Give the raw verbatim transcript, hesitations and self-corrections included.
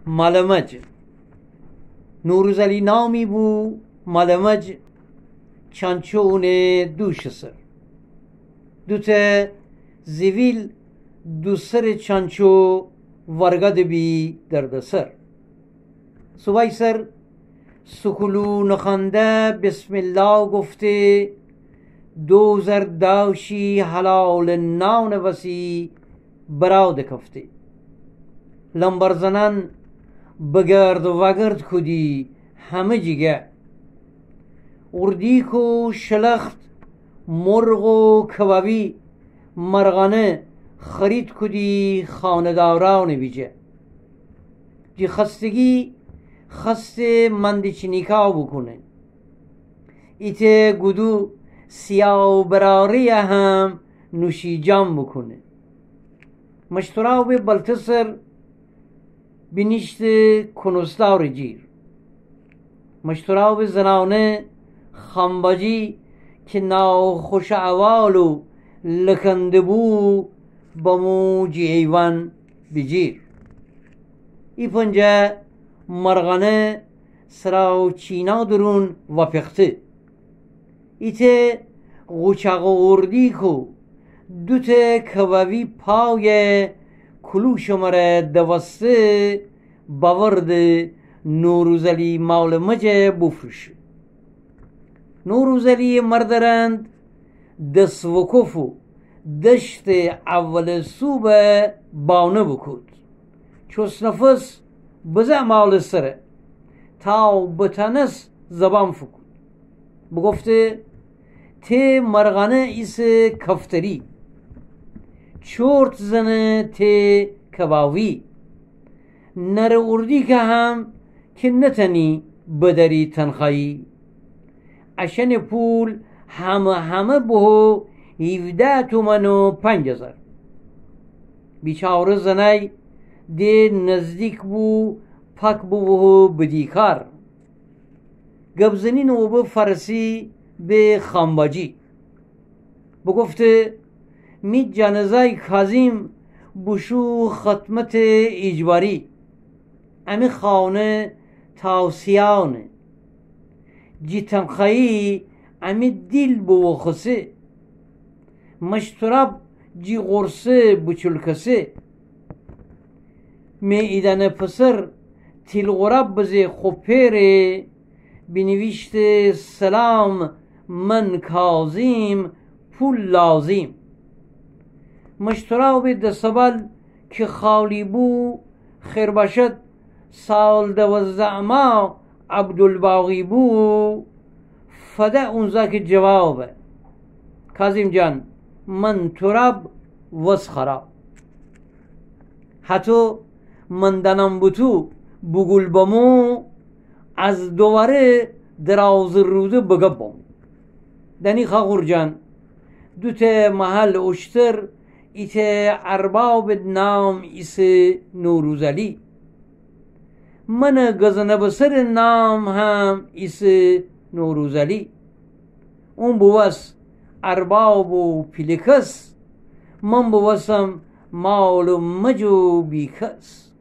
مالمج. نوروزعلی نامی بو مالمج، چانچو اونٚ دوشٚ سر. دوتأ زیویل دو سرٚ چانچو ورگأده بی دردسر. سوبای سر سوکولو نخوأنده بسم الله گفته، دوزر داشی حلالٚ نانٚ وسی برا دکفته. لمبر زنأن بگرد وگرد کودی همه جیگه. اوردیک و شلخت، مرغ و کبابی، مرغانه خرید کودی خانه‌دارأنٚ بیجه. جی خستگی خسته مندیچ نیکا بوکونه. ایتأ گودو سیاه و براری‌یه هم نوشیجان بوکونه. مشترابٚ بلته سر بینیشته کونوسدارٚ جیر. مشترابٚ زنانه خانباجی کی ناخوش احوال و لکنده بو بمو جی ایوان بیجیر. ای پنجه مرغانه سرا و چینا درون وپخته. ایتأ قوچاق اوردیک و دوتأ کبابی پایه کلوشٚ مره دوسته باورده نوروزعلی مالمجه بفروشه. نوروزعلی مردرند دس وکف و دشتٚ اولٚ صوبه بانه بوکود. چوس نفس بزه مالٚ سره تا بتأنس زبان فوکود. بوگفته، ته مرغانه ایسه کفتری، چورت زنه ته کبابی. نره اوردیکه هم کی نتأنی بدأری تنخایی. اشأنٚ پول همه همه بوهو هیوده تومن و پنج هزار. بیچاره زنأی ده نزدیک بو پاک بوبوهو بدیکار. گب‌زنینٚ اوبه فأرسی به خانباجی. بوگفته، می جانٚ زأی کاظم بوشو خدمتٚ ایجباری. امی خانه تاوسیانه. جی تنخایی امی دیل بووخوسه. مشتراب جی غورصه بوچولکسه. می ایدأنه پسر تیلغوراب بزه خو پئره، بینیویشته سلام من کاظم پول لازم. مشترابٚ دسبال کی خالی بو، خیر باشد سال دوازده اما عبدالباقی بو، فده اونزا کی جوابه. کاظم جان، من تراب وس خراب. هتو من دأنم بوتو بوگول بمو، از دوواره درازٚ روده بگب بمو. دأنی خاخور جان، دوتأ محل اوشتر ایتأ اربابٚ نام ایسه نوروزعلی. منٚ گزنه بسرٚ نام هم ایسه نوروزعلی. اون بووس ارباب و پیله‌کس، من بووسم مال و مج و بیکس.